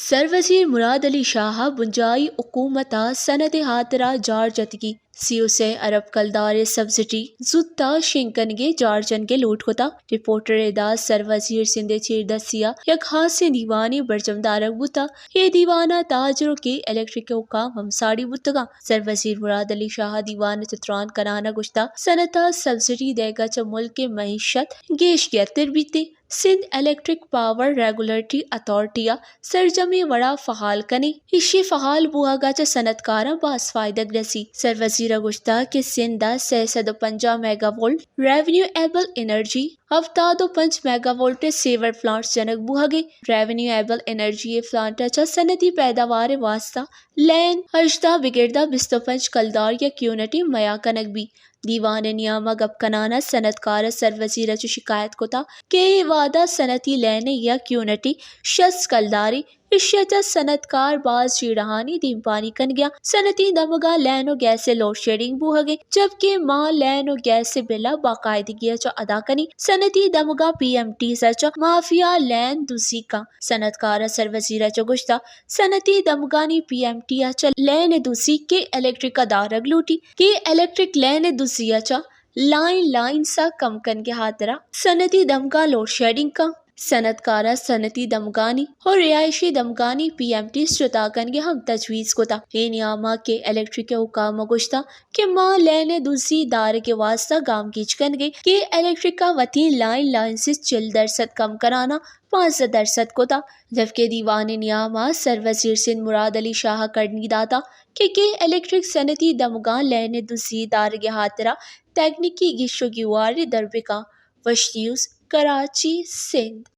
سروزیر مراد علی شاہ ءَ بنجاہی حکومت ءَ صنعت ءِ ہاترا جار جتگی سی و سے ارب کلدار ءِ سبسڈی زوت ءَ شنگ کنگ ءِ جار جنگ ءِ لوٹ کتگ۔ رپورٹر ءِ داد سروزیر سندھ ءِ چیردستی ءَ یک ہاسیں دیوانے برجم دارگ بوتگ۔ اے دیوان ءَ تاجر ءُ کے الیکٹرک ءِ حکام ہم ساڑی بوتگ اَنت۔ سروزیر مراد علی شاہ ءَ دیوان ءَ چہ تران کنان ءَ گوشتگ، صنعت ءَ سبسڈی دئیگ ءَ چہ ملک ءِ معیشت گیش گہتر بیت۔ Sindh electric power regulatory authority ءِ سرجمیں وڑ ءَ فعال کنیں، ایشی ءِ فعال بوہگ ءَ چہ صنعت کاراں باز فائدگ رسی۔ سروزیر ءَ گوشتگ کہ سندھ ءَ سئے سد ءُ پنجاہ mega volt revenue able energy, ہفتاد ءُ پنچ میگا وولٹ ءِ سیور پلانٹس جنگ بوہگ ءَ انت۔ ریونیو ایبل انرجی ءِ پلانٹ ءَ چہ صنعتی پیداوار ءِ واستہ لین ہژدہ بگر داں بیست ءُ پنچ کلدار یک یونٹ ءَ مہیا کنگ بیت۔ دیوان ءِ نیام ءَ گپ کنان ءَ صنعت کار ءَ سروزیر ءَ چو شکایت کتگ کہ اے وہد ءَ صنعتی لین ءِ یک یونٹ ءَ شست کلدار اِنت، ایشی ءَ چہ صنعت کار باز جیڑہانی دیمپانی کنگ ءَ اَنت۔ صنعتی دمگاں لین ءُ گیس ءِ لوڈ شیڈنگ بوہگ ءَ اِنت، جبکہ ما لین ءُ گیس ءِ بل ءَ باقاعدگی ءَ چہ ادا کنیں۔ صنعتی دمگاں پی ایم ٹیز ءَ چہ مافیا لین دزی کنت۔ صنعت کار ءَ سروزیر ءَ چہ گوشتگ، صنعتی دمگانی پی ایم ٹی ءَ چہ لین ءِ دزی کے الیکٹرک ءَ دارگ لوٹی۔ کے الیکٹرک لین ءِ دزی ءَ چہ لائن لائنز ءَ کم کنگ ءِ ہاترا صنعتی دمگاں لوڈ شیڈنگ کنت۔ صنعت کار ءَ صنعتی دمگانی ءُ رہائشی دمگانی پی ایم ٹیز جتا کنگ ءِ ہم تجویز کتگ۔ اے نیام ءَ کے الیکٹرک ءِ حکام ءَ گوشتگ کہ ما لین ءِ دزی دارگ ءِ واستہ گامگیج کنگ ءَ ایں۔ کے الیکٹرک ءَ وتی لائن لائنز چل درسد کم کنان ءَ پانزدہ درسد کتگ، جبکہ دیوان ءِ نیام ءَ سروزیر سندھ مراد علی شاہ ءَ کڑنی داتگ کہ کے الیکٹرک صنعتی دمگاں لین ءِ دزی دارگ ءِ ہاترا تکنیکی گیش ءُ گیوارے در بکنت۔ وش نیوز، کراچی، سندھ۔